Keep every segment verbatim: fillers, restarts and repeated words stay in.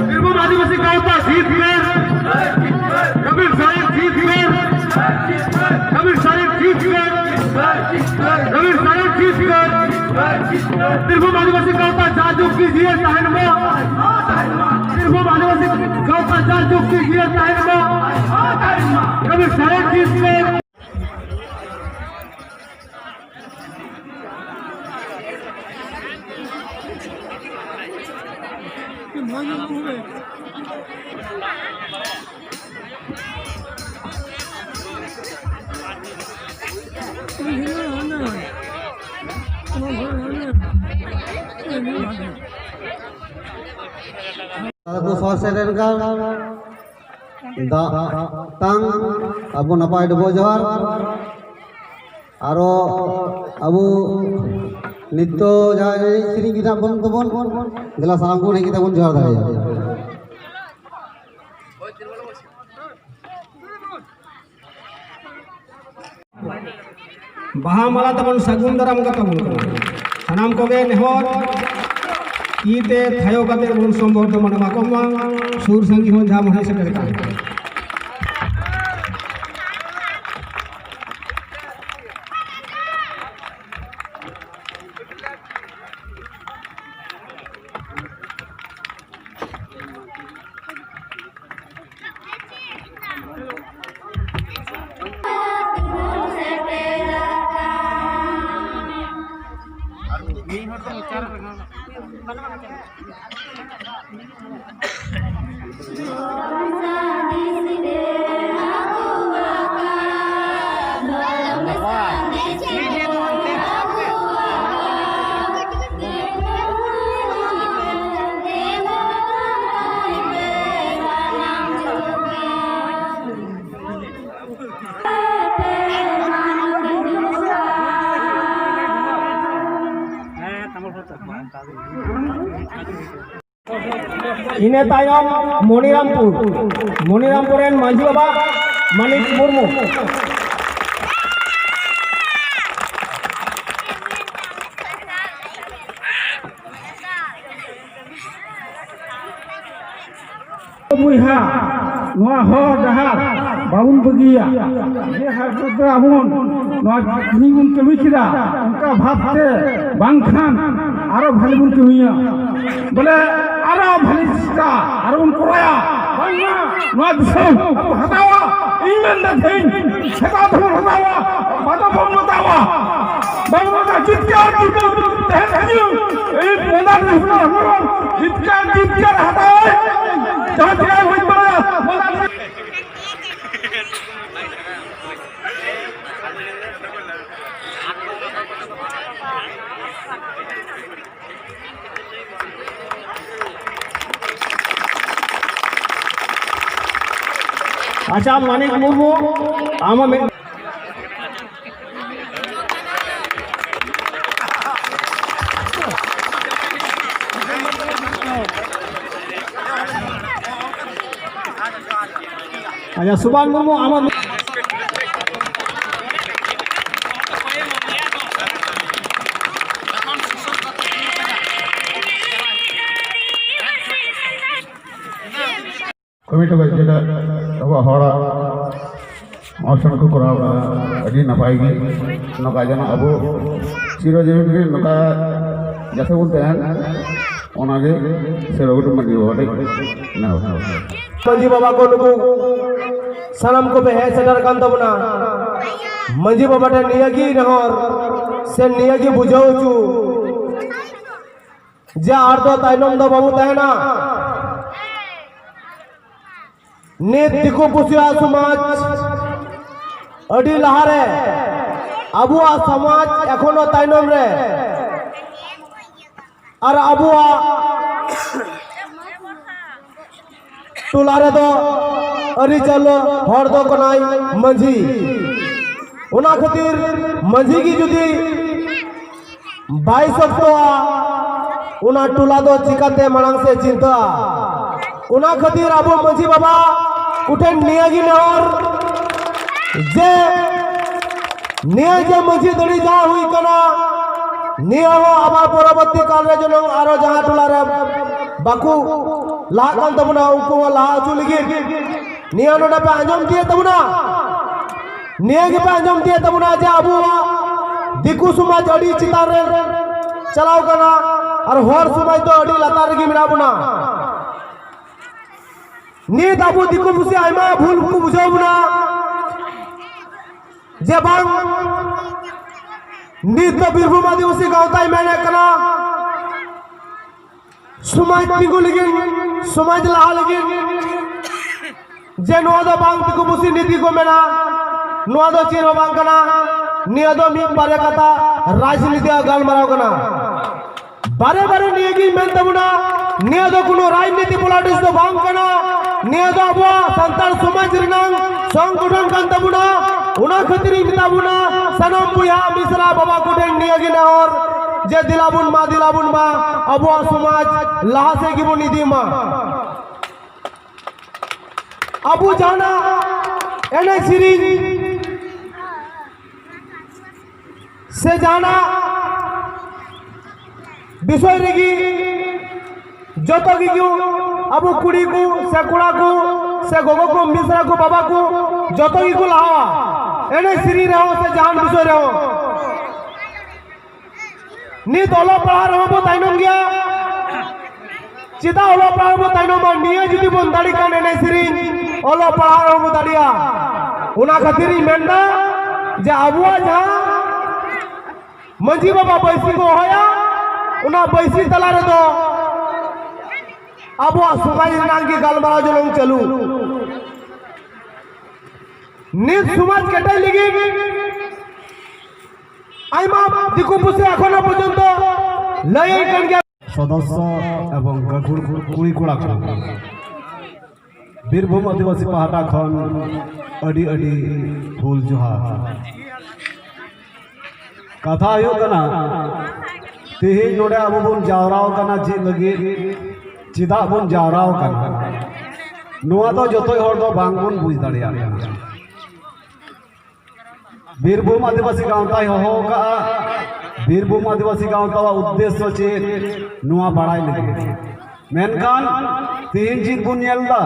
ᱵᱤᱨᱵᱷᱩᱢ ᱟᱹᱫᱤᱵᱟᱹᱥᱤ ᱜᱟᱶᱛᱟ ᱡᱤᱛᱠᱟᱹᱨ, ᱨᱚᱵᱤᱱ ᱥᱚᱨᱮᱱ ᱡᱤᱛᱠᱟᱹᱨ, ᱨᱚᱵᱤᱱ ᱥᱚᱨᱮᱱ ᱡᱤᱛᱠᱟᱹᱨ, ᱨᱚᱵᱤᱱ ᱥᱚᱨᱮᱱ ᱡᱤᱛᱠᱟᱹᱨ᱾ ᱵᱤᱨᱵᱷᱩᱢ ᱟᱹᱫᱤᱵᱟᱹᱥᱤ ᱜᱟᱶᱛᱟ ᱡᱟᱭᱡᱩᱜᱽ ᱜᱮ ᱡᱤᱭᱟᱹᱲ ᱛᱟᱦᱮᱱ ᱢᱟ᱾ ᱵᱤᱨᱵᱷᱩᱢ ᱟᱹᱫᱤᱵᱟᱹᱥᱤ ᱜᱟᱶᱛᱟ ᱡᱟᱭᱡᱩᱜᱽ ᱜᱮ ᱡᱤᱭᱟᱹᱲ ᱛᱟᱦᱮᱱ ᱢᱟ᱾ ᱨᱚᱵᱤᱱ ᱥᱚᱨᱮᱱ ᱡᱤᱛᱠᱟᱹᱨ᱾ ᱟᱫᱚ ᱠᱚ ᱥᱚᱦᱚᱨ ᱥᱮᱴᱮᱨ ᱮᱱ ᱠᱷᱟᱱ ᱫᱟᱜ ᱛᱟᱝ ᱟᱵᱚ ᱱᱟᱯᱟᱭ ᱰᱚᱵᱚᱜ ᱡᱚᱦᱟᱨ᱾ ᱟᱨᱚ ᱟᱵᱚ ᱱᱤᱛᱚᱜ ᱡᱟᱦᱟᱸ ᱮᱱᱮᱡ ᱥᱮᱨᱮᱧ ᱜᱮ ᱱᱟᱜ ᱵᱚᱱ ᱛᱟᱵᱚᱱ, ᱫᱮᱞᱟ ᱥᱟᱱᱟᱢ ᱠᱚ ᱦᱮᱡ ᱠᱟᱛᱮ ᱵᱚᱱ ᱡᱚᱦᱟᱨ ᱫᱟᱲᱮᱭᱟᱜᱼᱟ᱾ ᱵᱟᱦᱟ ᱢᱟᱞᱟ ᱛᱮᱵᱚᱱ ᱥᱟᱹᱜᱩᱱ ᱫᱟᱨᱟᱢ ᱠᱟᱛᱟ ᱵᱚᱱ ᱠᱟᱱᱟ᱾ ᱥᱟᱱᱟᱢ ᱠᱚᱜᱮ ᱱᱮᱦᱚᱨ ᱛᱤ ᱛᱮ ᱛᱷᱟᱭᱚ ᱠᱟᱛᱮ ᱵᱚᱱ ᱥᱚᱢᱵᱚᱨᱫᱷᱚᱱᱟ ᱮᱢᱟ ᱠᱚᱢᱟ᱾ ᱥᱩᱨ ᱥᱟᱺᱜᱤᱧ ᱦᱚᱸ ᱡᱟᱦᱟᱸ ᱵᱚᱱ ᱦᱮᱡ ᱥᱮᱴᱮᱨ ᱠᱟᱱ᱾ ᱤᱱᱟᱹ ᱛᱟᱭᱚᱢ ᱢᱚᱱᱤᱨᱟᱢᱯᱩᱨ, ᱢᱚᱱᱤᱨᱟᱢᱯᱩᱨ ᱨᱮᱱ ᱢᱟᱹᱡᱷᱤ ᱵᱟᱵᱟ ᱢᱟᱹᱱᱤᱠ ᱢᱩᱨᱢᱩ᱾ ᱵᱚᱭᱦᱟ, ᱱᱚᱣᱟ ᱦᱚᱨ ᱰᱟᱦᱟᱨ ᱵᱟᱵᱚᱱ ᱵᱟᱹᱜᱤᱭᱟ᱾ ᱡᱮ ᱦᱟᱨ ᱫᱚ ᱟᱵᱚ ᱵᱚᱱ ᱱᱚᱣᱟ ᱠᱟᱹᱢᱤ ᱵᱚᱱ ᱠᱟᱹᱢᱤ ᱠᱮᱫᱟ, ᱚᱱᱠᱟ ᱵᱷᱟᱵᱽᱛᱮ ᱵᱟᱝᱠᱷᱟᱱ ᱟᱨᱚ ᱵᱷᱟᱞᱮ ᱵᱚᱱ ᱠᱟᱹᱢᱤᱭᱟ᱾ ᱵᱚᱞᱮ ᱟᱨᱚ ᱵᱷᱟᱞᱮ ᱪᱮᱥᱴᱟ ᱟᱨᱚ ᱵᱚᱱ ᱠᱚᱨᱟᱣᱟ᱾ ᱵᱟᱝᱢᱟ ᱱᱚᱣᱟ ᱫᱤᱥᱚᱢ ᱟᱵᱚ ᱦᱟᱛᱟᱣᱟ᱾ ᱤᱧ ᱢᱮᱱᱫᱟ ᱛᱮᱦᱮᱧ ᱥᱮᱛᱟᱜ ᱛᱮᱵᱚᱱ ᱦᱟᱛᱟᱣᱟ, ᱵᱟᱫᱚ ᱵᱚᱱ ᱦᱟᱛᱟᱣᱟ᱾ ᱵᱟᱵᱚᱱ ᱦᱟᱛᱟᱣᱟ, ᱡᱤᱛᱠᱟᱹᱨ ᱡᱤᱛᱠᱟᱹᱨ ᱛᱮᱦᱮᱧ ᱦᱤᱡᱩᱜ ᱮᱭ ᱢᱚᱫᱟᱱ ᱨᱮ ᱦᱚᱲ ᱡᱤᱛᱠᱟᱹᱨ ᱡᱤᱛᱠᱟᱹᱨ ᱦᱟᱛᱟᱣᱟᱭ᱾ ᱡᱟᱦᱟᱸ ᱛᱤᱱᱟᱹᱜ ᱦᱩᱭ ᱫᱟᱲᱮᱭᱟᱜᱼᱟ, ᱢᱚᱫᱟᱱ ᱟᱪᱪᱷᱟ, ᱢᱟᱱᱤᱠ ᱢᱩᱨᱢᱩ, ᱟᱢ ᱦᱚᱸ ᱢᱤᱫ ᱟᱪᱪᱷᱟ, ᱥᱩᱵᱷᱟᱱ ᱢᱩᱨᱢᱩ, ᱟᱢᱟᱜ ᱢᱤᱫ ᱠᱚᱢᱤᱴᱤ ᱠᱚ ᱡᱮᱴᱟ ᱟᱵᱚᱣᱟᱜ ᱦᱚᱲᱟᱜ ᱚᱱᱩᱥᱴᱷᱟᱱ ᱠᱚ ᱠᱚᱨᱟᱣ ᱠᱟᱫᱟ, ᱟᱹᱰᱤ ᱱᱟᱯᱟᱭ ᱜᱮ᱾ ᱱᱚᱝᱠᱟ ᱡᱮᱱᱚ ᱟᱵᱚ ᱪᱤᱨᱚᱡᱤᱵᱚᱱ ᱜᱮ ᱱᱚᱝᱠᱟ ᱡᱟᱛᱮ ᱵᱚᱱ ᱛᱟᱦᱮᱱ, ᱚᱱᱟᱜᱮ ᱥᱮ ᱨᱚᱜᱷᱩᱱᱟᱛᱷ ᱢᱟᱹᱡᱷᱤ ᱵᱟᱵᱟ ᱴᱷᱮᱱ ᱱᱮᱦᱚᱨ᱾ ᱢᱟᱹᱡᱷᱤ ᱵᱟᱵᱟ ᱠᱚ ᱱᱩᱠᱩ ᱥᱟᱱᱟᱢ ᱠᱚᱯᱮ ᱦᱮᱡ ᱥᱮᱴᱮᱨ ᱟᱠᱟᱱ ᱛᱟᱵᱚᱱᱟ᱾ ᱢᱟᱹᱡᱷᱤ ᱵᱟᱵᱟ ᱴᱷᱮᱱ ᱱᱤᱭᱟᱹᱜᱮ ᱱᱮᱦᱚᱨ ᱥᱮ ᱱᱤᱭᱟᱹᱜᱮ ᱵᱩᱡᱷᱟᱹᱣ ᱦᱚᱪᱚ ᱡᱮ ᱟᱨ ᱫᱚ ᱛᱟᱭᱱᱚᱢ ᱫᱚ ᱵᱟᱵᱚ ᱛᱟᱦᱮᱱᱟ᱾ ᱱᱤᱛ ᱫᱤᱠᱩ ᱯᱩᱥᱤᱭᱟᱜ ᱥᱚᱢᱟᱡᱽ ᱟᱹᱰᱤ ᱞᱟᱦᱟᱨᱮ, ᱟᱵᱚᱣᱟᱜ ᱥᱚᱢᱟᱡᱽ ᱮᱠᱷᱚᱱᱳ ᱛᱟᱭᱱᱚᱢ ᱨᱮ᱾ ᱟᱨ ᱟᱵᱚᱣᱟᱜ ᱴᱚᱞᱟ ᱨᱮᱫᱚ ᱟᱹᱨᱤᱪᱟᱹᱞᱤ ᱦᱚᱲ ᱫᱚ ᱠᱟᱱᱟᱭ ᱢᱟᱹᱡᱷᱤ᱾ ᱚᱱᱟ ᱠᱷᱟᱹᱛᱤᱨ ᱢᱟᱹᱡᱷᱤ ᱜᱮ ᱡᱩᱫᱤ ᱵᱟᱭ ᱥᱚᱠᱛᱚᱜᱼᱟ, ᱚᱱᱟ ᱴᱚᱞᱟ ᱫᱚ ᱪᱤᱠᱟᱛᱮ ᱢᱟᱲᱟᱝ ᱥᱮᱫ ᱪᱤᱱᱛᱟᱹᱜᱼᱟ? ᱚᱱᱟ ᱠᱷᱟᱹᱛᱤᱨ ᱟᱵᱚ ᱢᱟᱹᱡᱷᱤ ᱵᱟᱵᱟ ᱠᱚᱴᱷᱮᱱ ᱱᱤᱭᱟᱹ ᱜᱮ ᱱᱮᱦᱚᱨ ᱡᱮ ᱱᱤᱭᱟᱹ ᱡᱮ ᱢᱟᱹᱡᱷᱤ ᱫᱟᱲᱮ ᱡᱟᱦᱟᱸ ᱦᱩᱭ ᱠᱟᱱᱟ, ᱱᱤᱭᱟᱹ ᱦᱚᱸ ᱟᱵᱟᱨ ᱯᱚᱨᱚᱵᱚᱨᱛᱤ ᱠᱟᱞ ᱨᱮ ᱡᱮᱱᱚ ᱟᱨᱚ ᱡᱟᱦᱟᱸ ᱴᱚᱞᱟ ᱨᱮ ᱵᱟᱠᱚ ᱞᱟᱦᱟᱜ ᱠᱟᱱ ᱛᱟᱵᱚᱱᱟ, ᱩᱱᱠᱩ ᱦᱚᱸ ᱞᱟᱦᱟ ᱦᱚᱪᱚ ᱞᱟᱹᱜᱤᱫ ᱱᱤᱭᱟᱹ ᱱᱚᱰᱮ ᱯᱮ ᱟᱸᱡᱚᱢ ᱛᱤᱭᱳᱜ ᱛᱟᱵᱚᱱᱟ᱾ ᱱᱤᱭᱟᱹ ᱜᱮᱯᱮ ᱟᱸᱡᱚᱢ ᱛᱤᱭᱳᱜ ᱛᱟᱵᱚᱱᱟ ᱡᱮ ᱟᱵᱚᱣᱟᱜ ᱫᱤᱠᱩ ᱥᱚᱢᱟᱡᱽ ᱟᱹᱰᱤ ᱪᱮᱛᱟᱱ ᱨᱮ ᱪᱟᱞᱟᱣ ᱠᱟᱱᱟ ᱟᱨ ᱦᱚᱲ ᱥᱚᱢᱟᱡᱽ ᱫᱚ ᱟᱹᱰᱤ ᱞᱟᱛᱟᱨ ᱨᱮᱜᱮ ᱢᱮᱱᱟᱜ ᱵᱚᱱᱟ᱾ ᱱᱤᱛ ᱟᱵᱚ ᱫᱤᱠᱩ ᱯᱩᱥᱤ ᱟᱭᱢᱟ ᱵᱷᱩᱞ ᱠᱚ ᱵᱩᱡᱷᱟᱹᱣ ᱵᱚᱱᱟ ᱡᱮ ᱵᱟᱝ ᱱᱤᱛ ᱫᱚ ᱵᱤᱨᱵᱷᱩᱢ ᱟᱹᱫᱤᱵᱟᱹᱥᱤ ᱜᱟᱶᱛᱟᱭ ᱢᱮᱱᱮᱫ ᱠᱟᱱᱟ ᱥᱚᱢᱟᱡᱽ ᱛᱤᱸᱜᱩ ᱞᱟᱹᱜᱤᱫ, ᱥᱚᱢᱟᱡᱽ ᱞᱟᱦᱟ ᱞᱟᱹᱜᱤᱫ ᱡᱮ ᱱᱚᱣᱟ ᱫᱚ ᱵᱟᱝ ᱫᱤᱠᱩ ᱯᱩᱥᱤ ᱱᱤᱛᱤ ᱠᱚ ᱢᱮᱱᱟ, ᱱᱚᱣᱟ ᱫᱚ ᱪᱮᱫ ᱦᱚᱸ ᱵᱟᱝ ᱠᱟᱱᱟ᱾ ᱱᱤᱭᱟᱹ ᱫᱚ ᱢᱤᱫ ᱵᱟᱨᱭᱟ ᱠᱟᱛᱷᱟ ᱨᱟᱡᱽᱱᱤᱛᱤᱭᱟᱜ ᱜᱟᱞᱢᱟᱨᱟᱣ ᱠᱟᱱᱟ᱾ ᱵᱟᱨᱮ ᱵᱟᱨᱮ ᱱᱤᱭᱟᱹ ᱜᱤᱧ ᱢᱮᱱ ᱛᱟᱵᱚᱱᱟ, ᱱᱤᱭᱟᱹ ᱫᱚ ᱠᱳᱱᱳ ᱨᱟᱡᱽᱱᱤᱛᱤ politics ᱫᱚ ᱵᱟᱝ ᱠᱟᱱᱟ᱾ ᱱᱤᱭᱟᱹ ᱫᱚ ᱟᱵᱚᱣᱟᱜ ᱥᱟᱱᱛᱟᱲ ᱥᱚᱢᱟᱡᱽ ᱨᱮᱱᱟᱜ ᱥᱚᱝᱜᱚᱴᱷᱚᱱ ᱠᱟᱱ ᱛᱟᱵᱚᱱᱟ᱾ ᱚᱱᱟ ᱠᱷᱟᱹᱛᱤᱨ ᱤᱧ ᱢᱮᱛᱟ ᱵᱚᱱᱟ ᱥᱟᱱᱟᱢ ᱵᱚᱭᱦᱟ ᱢᱤᱥᱨᱟ ᱵᱟᱵᱟ ᱠᱚᱴᱷᱮᱱ ᱱᱤᱭᱟᱹ ᱜᱮ ᱱᱮᱦᱚᱨ ᱡᱮ ᱫᱮᱞᱟ ᱵᱚᱱ ᱢᱟ, ᱫᱮᱞᱟ ᱵᱚᱱ ᱢᱟ ᱟᱵᱚᱣᱟᱜ ᱥᱚᱢᱟᱡᱽ ᱞᱟᱦᱟ ᱥᱮᱫ ᱜᱮᱵᱚᱱ ᱤᱫᱤ ᱢᱟ᱾ ᱟᱵᱚ ᱡᱟᱦᱟᱱᱟᱜ ᱮᱱᱮᱡ ᱥᱮᱨᱮᱧ ᱥᱮ ᱡᱟᱦᱟᱱᱟᱜ ᱵᱤᱥᱚᱭ ᱨᱮᱜᱮ ᱡᱚᱛᱚ ᱜᱮ ᱟᱵᱚ ᱠᱩᱲᱤ ᱠᱚ ᱥᱮ ᱠᱚᱲᱟ ᱠᱚ ᱥᱮ ᱜᱚᱜᱚ ᱠᱚ, ᱢᱤᱥᱨᱟ ᱠᱚ, ᱵᱟᱵᱟ ᱠᱚ ᱡᱚᱛᱚ ᱜᱮᱠᱚ ᱞᱟᱦᱟᱣᱟ, ᱮᱱᱮᱡ ᱥᱮᱨᱮᱧ ᱨᱮᱦᱚᱸ ᱥᱮ ᱡᱟᱦᱟᱱ ᱵᱤᱥᱚᱭ ᱨᱮᱦᱚᱸ᱾ ᱱᱤᱛ ᱚᱞᱚᱜ ᱯᱟᱲᱦᱟᱜ ᱨᱮᱦᱚᱸ ᱵᱚ ᱛᱟᱭᱱᱚᱢ ᱜᱮᱭᱟ᱾ ᱪᱮᱫᱟᱜ ᱚᱞᱚᱜ ᱯᱟᱲᱦᱟᱜ ᱨᱮᱵᱚ ᱛᱟᱭᱱᱚᱢᱟ? ᱱᱤᱭᱟᱹ ᱡᱩᱫᱤ ᱵᱚᱱ ᱫᱟᱲᱮ ᱠᱷᱟᱱ ᱮᱱᱮᱡ ᱥᱮᱨᱮᱧ, ᱚᱞᱚᱜ ᱯᱟᱲᱦᱟᱜ ᱨᱮᱦᱚᱸ ᱵᱚ ᱫᱟᱲᱮᱭᱟᱜᱼᱟ᱾ ᱚᱱᱟ ᱠᱷᱟᱹᱛᱤᱨ ᱤᱧ ᱢᱮᱱᱫᱟ ᱡᱮ ᱟᱵᱚᱣᱟᱜ ᱡᱟᱦᱟᱸ ᱢᱟᱹᱡᱷᱤ ᱵᱟᱵᱟ ᱵᱟᱹᱭᱥᱤ ᱠᱚ ᱦᱚᱦᱚᱭᱟ, ᱚᱱᱟ ᱵᱟᱹᱭᱥᱤ ᱛᱟᱞᱟ ᱨᱮᱫᱚ ᱟᱵᱚᱣᱟᱜ ᱥᱚᱢᱟᱡᱽ ᱨᱮᱱᱟᱜ ᱜᱮ ᱜᱟᱞᱢᱟᱨᱟᱣ ᱡᱚᱞᱚᱝ ᱪᱟᱹᱞᱩ᱾ ᱱᱤᱛ ᱥᱚᱢᱟᱡᱽ ᱠᱮᱴᱮᱡ ᱞᱟᱹᱜᱤᱫ ᱟᱭᱢᱟ ᱫᱤᱠᱩ ᱯᱩᱥᱤ ᱮᱠᱷᱚᱱᱳ ᱯᱚᱨᱡᱚᱱᱛᱚ ᱞᱟᱹᱭ ᱠᱟᱱ ᱜᱮᱭᱟ᱾ ᱥᱚᱫᱚᱥᱥᱚ ᱮᱵᱚᱝ ᱜᱟᱹᱠᱷᱩᱲ ᱠᱩᱲᱤ ᱠᱚᱲᱟ ᱠᱚ, ᱵᱤᱨᱵᱷᱩᱢ ᱟᱹᱫᱤᱵᱟᱹᱥᱤ ᱯᱟᱦᱴᱟ ᱠᱷᱚᱱ ᱟᱹᱰᱤ ᱟᱹᱰᱤ ᱦᱩᱞ ᱡᱚᱦᱟᱨ᱾ ᱠᱟᱛᱷᱟ ᱦᱩᱭᱩᱜ ᱠᱟᱱᱟ, ᱛᱮᱦᱮᱧ ᱱᱚᱰᱮ ᱟᱵᱚ ᱵᱚᱱ ᱡᱟᱣᱨᱟ ᱟᱠᱟᱱᱟ ᱪᱮᱫ ᱞᱟᱹᱜᱤᱫ, ᱪᱮᱫᱟᱜ ᱵᱚᱱ ᱡᱟᱣᱨᱟ ᱟᱠᱟᱱᱟ, ᱱᱚᱣᱟ ᱫᱚ ᱡᱚᱛᱚ ᱦᱚᱲ ᱫᱚ ᱵᱟᱝ ᱵᱚᱱ ᱵᱩᱡᱽ ᱫᱟᱲᱮᱭᱟᱜ ᱠᱟᱱᱟ᱾ ᱵᱤᱨᱵᱷᱩᱢ ᱟᱹᱫᱤᱵᱟᱹᱥᱤ ᱜᱟᱶᱛᱟᱭ ᱦᱚᱦᱚ ᱟᱠᱟᱫᱼᱟ, ᱵᱤᱨᱵᱷᱩᱢ ᱟᱹᱫᱤᱵᱟᱹᱥᱤ ᱜᱟᱶᱛᱟᱣᱟᱜ ᱩᱫᱽᱫᱮᱥᱥᱚ ᱪᱮᱫ, ᱱᱚᱣᱟ ᱵᱟᱲᱟᱭ ᱞᱟᱹᱜᱤᱫ᱾ ᱢᱮᱱᱠᱷᱟᱱ ᱛᱮᱦᱮᱧ ᱪᱮᱫ ᱵᱚᱱ ᱧᱮᱞ ᱮᱫᱟ?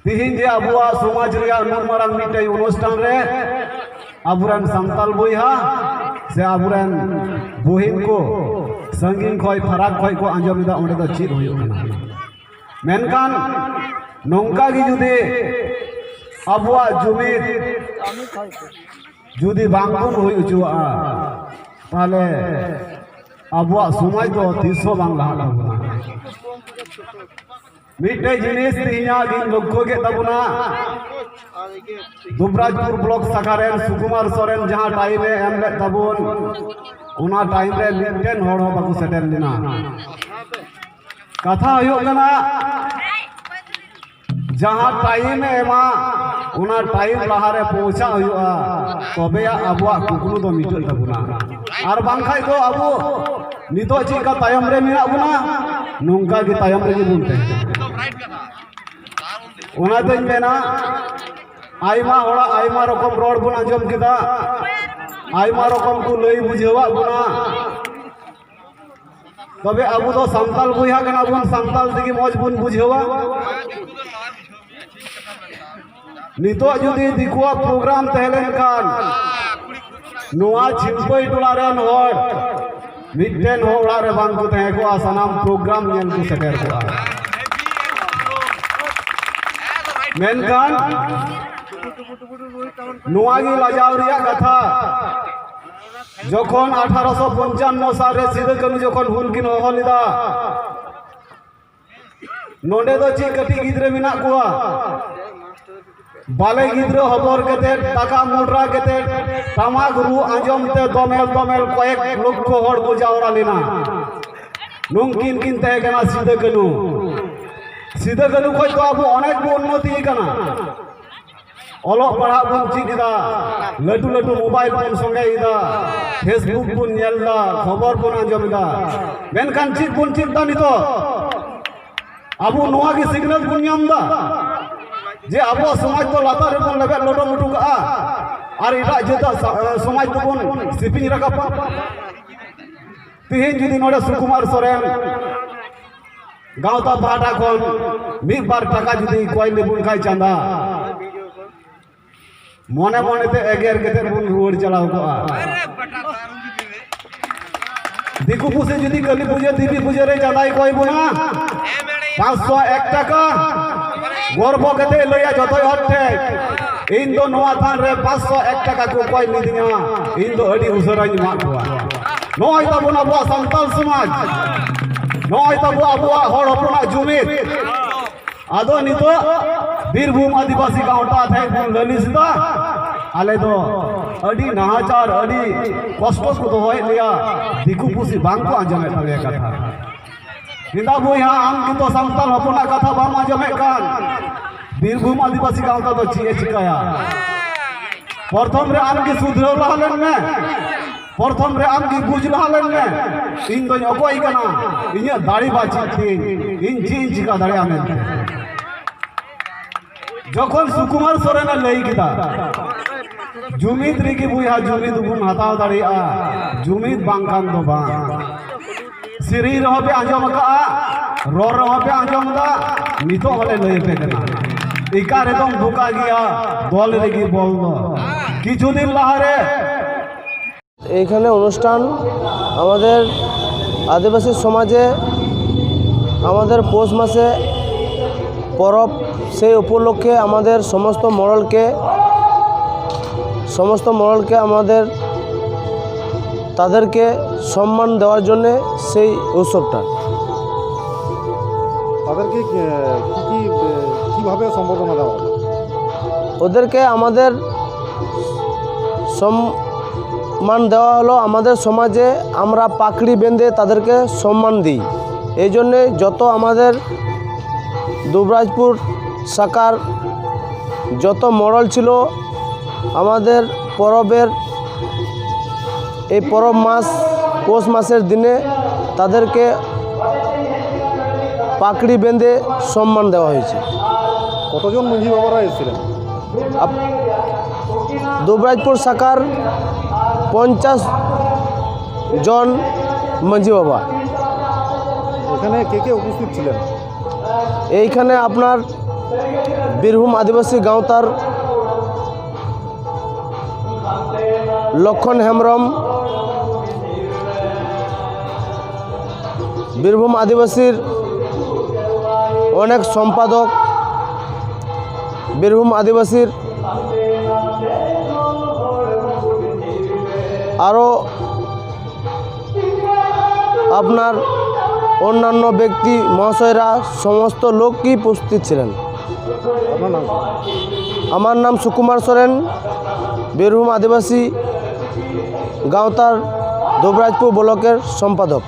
ᱛᱮᱦᱮᱧ ᱡᱮ ᱟᱵᱚᱣᱟᱜ ᱥᱚᱢᱟᱡᱽ ᱨᱮᱭᱟᱜ ᱱᱩᱱ ᱢᱟᱨᱟᱝ ᱢᱤᱫᱴᱮᱡ ᱚᱱᱩᱥᱴᱷᱟᱱ ᱨᱮ ᱟᱵᱚᱨᱮᱱ ᱥᱟᱱᱛᱟᱞ ᱵᱚᱭᱦᱟ ᱥᱮ ᱟᱵᱚᱨᱮᱱ ᱵᱩᱦᱤᱱ ᱠᱚ ᱥᱟᱺᱜᱤᱧ ᱠᱷᱚᱡ, ᱯᱷᱟᱨᱟᱠ ᱠᱷᱚᱡ ᱠᱚ ᱟᱸᱡᱚᱢ ᱮᱫᱟ, ᱚᱸᱰᱮ ᱫᱚ ᱪᱮᱫ ᱦᱩᱭᱩᱜ ᱠᱟᱱᱟ? ᱢᱮᱱᱠᱷᱟᱱ ᱱᱚᱝᱠᱟ ᱜᱮ ᱡᱩᱫᱤ ᱟᱵᱚᱣᱟᱜ ᱡᱩᱢᱤᱫ ᱡᱩᱫᱤ ᱵᱟᱝ ᱵᱚᱱ ᱦᱩᱭ ᱦᱚᱪᱚᱣᱟᱜᱼᱟ, ᱛᱟᱦᱞᱮ ᱟᱵᱚᱣᱟᱜ ᱥᱚᱢᱟᱡᱽ ᱫᱚ ᱛᱤᱥ ᱦᱚᱸ ᱵᱟᱝ ᱞᱟᱦᱟᱜ ᱛᱟᱵᱚᱱᱟ᱾ ᱢᱤᱫᱴᱮᱡ ᱡᱤᱱᱤᱥ ᱛᱮᱦᱮᱧᱟᱜ ᱜᱤᱧ ᱞᱚᱠᱠᱷᱚ ᱠᱮᱫ ᱛᱟᱵᱚᱱᱟ, ᱫᱩᱵᱨᱟᱡᱽᱯᱩᱨ ᱵᱞᱚᱠ ᱥᱟᱠᱷᱟ ᱨᱮᱱ ᱥᱩᱠᱩᱢᱟᱨ ᱥᱚᱨᱮᱱ ᱡᱟᱦᱟᱸ ᱴᱟᱭᱤᱢ ᱮ ᱮᱢ ᱞᱮᱫ ᱛᱟᱵᱚᱱ, ᱚᱱᱟ ᱴᱟᱭᱤᱢ ᱨᱮ ᱢᱤᱫᱴᱮᱱ ᱦᱚᱲ ᱦᱚᱸ ᱵᱟᱠᱚ ᱥᱮᱴᱮᱨ ᱞᱮᱱᱟ᱾ ᱠᱟᱛᱷᱟ ᱦᱩᱭᱩᱜ ᱠᱟᱱᱟ, ᱡᱟᱦᱟᱸ ᱴᱟᱭᱤᱢ ᱮ ᱮᱢᱟ, ᱚᱱᱟ ᱴᱟᱭᱤᱢ ᱞᱟᱦᱟᱨᱮ ᱯᱳᱣᱪᱷᱟᱜ ᱦᱩᱭᱩᱜᱼᱟ, ᱛᱚᱵᱮ ᱟᱵᱚᱣᱟᱜ ᱠᱩᱠᱢᱩ ᱫᱚ ᱢᱤᱴᱟᱹᱜ ᱛᱟᱵᱚᱱᱟ᱾ ᱟᱨ ᱵᱟᱝᱠᱷᱟᱡ ᱫᱚ ᱟᱵᱚ ᱱᱤᱛᱚᱜ ᱪᱮᱫ ᱞᱮᱠᱟ ᱛᱟᱭᱚᱢ ᱨᱮ ᱢᱮᱱᱟᱜ ᱵᱚᱱᱟ, ᱱᱚᱝᱠᱟ ᱜᱮ ᱛᱟᱭᱚᱢ ᱨᱮᱜᱮ ᱵᱚᱱ ᱛᱟᱦᱮᱱᱟ᱾ ᱚᱱᱟᱛᱮᱧ ᱢᱮᱱᱟ, ᱟᱭᱢᱟ ᱦᱚᱲᱟᱜ ᱟᱭᱢᱟ ᱨᱚᱠᱚᱢ ᱨᱚᱲ ᱵᱚᱱ ᱟᱸᱡᱚᱢ ᱠᱮᱫᱟ, ᱟᱭᱢᱟ ᱨᱚᱠᱚᱢ ᱠᱚ ᱞᱟᱹᱭ ᱵᱩᱡᱷᱟᱹᱣᱟᱜ ᱵᱚᱱᱟ᱾ ᱛᱚᱵᱮ ᱟᱵᱚ ᱫᱚ ᱥᱟᱱᱛᱟᱞ ᱵᱚᱭᱦᱟ ᱠᱟᱱᱟ ᱵᱚᱱ, ᱥᱟᱱᱛᱟᱞ ᱛᱮᱜᱮ ᱢᱚᱡᱽ ᱵᱚᱱ ᱵᱩᱡᱷᱟᱹᱣᱟ᱾ ᱱᱤᱛᱚᱜ ᱡᱩᱫᱤ ᱫᱤᱠᱩᱣᱟᱜ ᱯᱨᱳᱜᱨᱟᱢ ᱛᱟᱦᱮᱸ ᱞᱮᱱᱠᱷᱟᱱ, ᱱᱚᱣᱟ ᱪᱷᱤᱱᱯᱟᱹᱭ ᱴᱚᱞᱟ ᱨᱮᱱ ᱦᱚᱲ ᱢᱤᱫᱴᱮᱱ ᱦᱚᱸ ᱚᱲᱟᱜ ᱨᱮ ᱵᱟᱝ ᱠᱚ ᱛᱟᱦᱮᱸ ᱠᱚᱜᱼᱟ, ᱥᱟᱱᱟᱢ ᱯᱨᱳᱜᱨᱟᱢ ᱧᱮᱞ ᱠᱚ ᱥᱮᱴᱮᱨ ᱠᱚᱜᱼᱟ᱾ ᱢᱮᱱᱠᱷᱟᱱ ᱱᱚᱣᱟ ᱜᱮ ᱞᱟᱡᱟᱣ ᱨᱮᱭᱟᱜ ᱠᱟᱛᱷᱟ, ᱡᱚᱠᱷᱚᱱ ᱟᱴᱷᱟᱨᱚᱥᱚ ᱯᱚᱧᱪᱟᱱᱱᱚ ᱥᱟᱞ ᱨᱮ ᱥᱤᱫᱩ ᱠᱟᱹᱱᱦᱩ ᱡᱚᱠᱷᱚᱱ ᱦᱩᱞ ᱠᱤᱱ ᱦᱚᱦᱚ ᱞᱮᱫᱟ, ᱱᱚᱰᱮ ᱫᱚ ᱪᱮᱫ ᱠᱟᱹᱴᱤᱡ ᱜᱤᱫᱽᱨᱟᱹ ᱢᱮᱱᱟᱜ ᱠᱚᱣᱟ? ᱵᱟᱞᱮ ᱜᱤᱫᱽᱨᱟᱹ ᱦᱚᱵᱚᱨ ᱠᱟᱛᱮ, ᱴᱟᱠᱟ ᱢᱩᱰᱨᱟ ᱠᱟᱛᱮ, ᱴᱟᱢᱟᱠ ᱨᱩ ᱟᱸᱡᱚᱢ ᱛᱮ ᱫᱚᱢᱮᱞ ᱫᱚᱢᱮᱞ ᱠᱚᱭᱮᱠ ᱞᱚᱠᱷᱚ ᱦᱚᱲ ᱠᱚ ᱡᱟᱣᱨᱟ ᱞᱮᱱᱟ᱾ ᱱᱩᱝᱠᱤᱱ ᱠᱤᱱ ᱛᱟᱦᱮᱸ ᱠᱟᱱᱟ ᱥᱤᱫᱩ ᱠᱟᱹᱱᱦᱩ᱾ ᱥᱤᱫᱩ ᱠᱟᱹᱱᱦᱩ ᱠᱷᱚᱡ ᱫᱚ ᱟᱵᱚ ᱚᱱᱮᱠ ᱵᱚ ᱩᱱᱱᱚᱛᱤ ᱠᱟᱱᱟ᱾ ᱚᱞᱚᱜ ᱯᱟᱲᱦᱟᱜ ᱵᱚᱱ ᱪᱮᱫ ᱮᱫᱟ, ᱞᱟᱹᱴᱩ ᱞᱟᱹᱴᱩ ᱢᱳᱵᱟᱭᱤᱞ ᱵᱚᱱ ᱥᱚᱸᱜᱮ ᱮᱫᱟ, Facebook ᱵᱚᱱ ᱧᱮᱞ ᱮᱫᱟ, ᱠᱷᱚᱵᱚᱨ ᱵᱚᱱ ᱟᱸᱡᱚᱢ ᱮᱫᱟ᱾ ᱢᱮᱱᱠᱷᱟᱱ ᱪᱮᱫ ᱵᱚᱱ ᱪᱮᱫ ᱮᱫᱟ ᱱᱤᱛᱚᱜ? ᱟᱵᱚ ᱱᱚᱣᱟ ᱜᱮ ᱥᱤᱠᱷᱱᱟᱹᱛ ᱵᱚᱱ ᱧᱟᱢ ᱮᱫᱟ ᱡᱮ ᱟᱵᱚᱣᱟᱜ ᱥᱚᱢᱟᱡᱽ ᱫᱚ ᱞᱟᱛᱟᱨ ᱨᱮᱵᱚᱱ ᱞᱮᱵᱮᱫ ᱞᱚᱴᱚᱢ ᱦᱚᱴᱚ ᱠᱟᱜᱼᱟ ᱟᱨ ᱮᱴᱟᱜ ᱡᱟᱹᱛᱟᱜ ᱥᱟ-, ᱥᱚᱢᱟᱡᱽ ᱫᱚᱵᱚᱱ ᱥᱤᱯᱤᱧ ᱨᱟᱠᱟᱵᱟ᱾ ᱛᱮᱦᱮᱧ ᱡᱩᱫᱤ ᱱᱚᱰᱮ ᱥᱩᱠᱩᱢᱟᱨ ᱥᱚᱨᱮᱱ ᱜᱟᱶᱛᱟ ᱯᱟᱦᱴᱟ ᱠᱷᱚᱱ ᱢᱤᱫ ᱵᱟᱨ ᱴᱟᱠᱟ ᱡᱩᱫᱤ ᱠᱚᱭ ᱞᱮᱵᱚᱱ ᱠᱷᱟᱡ ᱪᱟᱸᱫᱟ, ᱢᱚᱱᱮ ᱢᱚᱱᱮ ᱛᱮ ᱮᱜᱮᱨ ᱠᱟᱛᱮ ᱵᱚᱱ ᱨᱩᱣᱟᱹᱲ ᱪᱟᱞᱟᱣ ᱠᱚᱜᱼᱟ᱾ ᱫᱤᱠᱩ ᱯᱩᱥᱤ ᱡᱩᱫᱤ ᱠᱟᱹᱞᱤ ᱯᱩᱡᱟᱹ, ᱫᱮᱵᱤ ᱯᱩᱡᱟᱹ ᱨᱮ ᱪᱟᱸᱫᱟᱭ ᱠᱚᱭ ᱵᱚᱱᱟ ᱯᱟᱸᱪᱥᱚ ᱮᱠ ᱴᱟᱠᱟ, ᱜᱚᱨᱵᱚ ᱠᱟᱛᱮ ᱞᱟᱹᱭᱟ ᱡᱚᱛᱚ ᱦᱚᱲ ᱴᱷᱮᱱ, "ᱤᱧ ᱫᱚ ᱱᱚᱣᱟ ᱛᱷᱟᱱ ᱨᱮ ᱯᱟᱸᱪᱥᱚ ᱮᱠ ᱴᱟᱠᱟ ᱠᱚ ᱠᱚᱭ ᱞᱤᱫᱤᱧᱟ, ᱤᱧ ᱫᱚ ᱟᱹᱰᱤ ᱩᱥᱟᱹᱨᱟᱧ ᱮᱢᱟᱜ ᱠᱚᱣᱟ᱾" ᱱᱚᱜᱼᱚᱭ ᱛᱟᱵᱚᱱ ᱟᱵᱚᱣᱟᱜ ᱥᱟᱱᱛᱟᱞ ᱥᱚᱢᱟᱡᱽ, ᱱᱚᱜᱼᱚᱭ ᱛᱟᱵᱚ ᱟᱵᱚᱣᱟᱜ ᱦᱚᱲ ᱦᱚᱯᱚᱱᱟᱜ ᱡᱩᱢᱤᱫ᱾ ᱟᱫᱚ ᱱᱤᱛᱚᱜ ᱵᱤᱨᱵᱷᱩᱢ ᱟᱹᱫᱤᱵᱟᱹᱥᱤ ᱜᱟᱶᱛᱟ ᱴᱷᱮᱱ ᱵᱚᱱ ᱞᱟᱹᱞᱤᱥ ᱮᱫᱟ, ᱟᱞᱮ ᱫᱚ ᱟᱹᱰᱤ ᱱᱟᱦᱟᱪᱟᱨ, ᱟᱹᱰᱤ ᱠᱚᱥᱴᱚ ᱠᱚ ᱫᱚᱦᱚᱭᱮᱫ ᱞᱮᱭᱟ, ᱫᱤᱠᱩ ᱯᱩᱥᱤ ᱵᱟᱝ ᱠᱚ ᱟᱸᱡᱚᱢᱮᱫ ᱛᱟᱞᱮᱭᱟ ᱠᱟᱛᱷᱟ᱾ ᱢᱮᱱᱫᱟ, "ᱵᱚᱭᱦᱟ, ᱟᱢ ᱜᱮᱛᱚ ᱥᱟᱱᱛᱟᱲ ᱦᱚᱯᱚᱱᱟᱜ ᱠᱟᱛᱷᱟ ᱵᱟᱢ ᱟᱸᱡᱚᱢᱮᱫ ᱠᱟᱱ, ᱵᱤᱨᱵᱷᱩᱢ ᱟᱹᱫᱤᱵᱟᱹᱥᱤ ᱜᱟᱶᱛᱟ ᱫᱚ ᱪᱮᱫ ᱮ ᱪᱤᱠᱟᱹᱭᱟ?" ᱯᱨᱚᱛᱷᱚᱢ ᱨᱮ ᱟᱢ ᱜᱮ ᱥᱩᱫᱷᱨᱟᱹᱣ ᱞᱟᱦᱟ ᱞᱮᱱ ᱢᱮ, ᱯᱨᱚᱛᱷᱚᱢ ᱨᱮ ᱟᱢ ᱜᱮ ᱵᱩᱡᱽ ᱞᱟᱦᱟ ᱞᱮᱱ ᱢᱮ, ᱤᱧ ᱫᱚᱧ ᱚᱠᱚᱭ ᱠᱟᱱᱟ, ᱤᱧᱟᱹᱜ ᱫᱟᱲᱮ ᱵᱟᱹᱪᱩᱜ ᱛᱤᱧ, ᱤᱧ ᱪᱮᱫ ᱤᱧ ᱪᱤᱠᱟ ᱫᱟᱲᱮᱭᱟᱜᱼᱟ ᱢᱮᱱᱛᱮ᱾ ᱡᱚᱠᱷᱚᱱ ᱥᱩᱠᱩᱢᱟᱨ ᱥᱚᱨᱮᱱ ᱮ ᱞᱟᱹᱭ ᱠᱮᱫᱟ, ᱡᱩᱢᱤᱫ ᱨᱮᱜᱮ ᱵᱚᱭᱦᱟ ᱡᱩᱢᱤᱫ ᱵᱚᱱ ᱦᱟᱛᱟᱣ ᱫᱟᱲᱮᱭᱟᱜᱼᱟ, ᱡᱩᱢᱤᱫ ᱵᱟᱝᱠᱷᱟᱱ ᱫᱚ ᱵᱟᱝ᱾ ᱥᱮᱨᱮᱧ ᱨᱮᱦᱚᱸ ᱯᱮ ᱟᱸᱡᱚᱢ ᱟᱠᱟᱫᱼᱟ, ᱨᱚᱲ ᱨᱮᱦᱚᱸ ᱯᱮ ᱟᱸᱡᱚᱢ ᱮᱫᱟ, ᱱᱤᱛᱚᱜ ᱦᱚᱸᱞᱮ ᱞᱟᱹᱭ ᱟᱯᱮ ᱠᱟᱱᱟ, ᱮᱠᱟ ᱨᱮᱫᱚᱢ ᱫᱷᱳᱠᱟ ᱜᱮᱭᱟ, ᱫᱚᱞ ᱨᱮᱜᱮ ᱵᱚᱞ ᱫᱚ᱾ ᱠᱤᱪᱷᱩ ᱫᱤᱱ ᱞᱟᱦᱟᱨᱮ এইখানে অনুষ্ঠান আমাদের আদিবাসী সমাজে আমাদের পৌষ মাসে পরব, সেই উপলক্ষে আমাদের সমস্ত মণ্ডলকে, সমস্ত মণ্ডলকে আমাদের তাদেরকে সম্মান দেওয়ার জন্যে সেই উৎসবটা। তাদেরকে আহ, কি কি আহ, কিভাবে সম্বর্ধনা দেওয়া হলো? ওদেরকে আমাদের সম্মান দেওয়া হলো। আমাদের সমাজে আমরা পাগড়ি বেঁধে তাদেরকে সম্মান দিই। এই জন্যে যত আমাদের দুবরাজপুর শাখার যত মণ্ডল ছিল, আমাদের পরবের এই পরব মাস, পৌষ মাসের দিনে তাদেরকে পাগড়ি বেঁধে সম্মান দেওয়া হয়েছে। কতজন মাঝি বাবারা এসেছিলেন? আপ- দুবরাজপুর শাখার পঞ্চাশ জন মাঝি বাবা। এখানে কে কে উপস্থিত ছিলেন? এইখানে আপনার বীরভূম আদিবাসী গাঁওতার লক্ষণ হেমব্রম, বীরভূম আদিবাসীর অনেক সম্পাদক, বীরভূম আদিবাসীর আরও আপনার অন্যান্য ব্যক্তি মহাশয়রা, সমস্ত লোকই উপস্থিত ছিলেন। আপনার নাম কি? আমার নাম সুকুমার সোরেন, বীরভূম আদিবাসী গাঁওতার দুবরাজপুর ব্লকের সম্পাদক।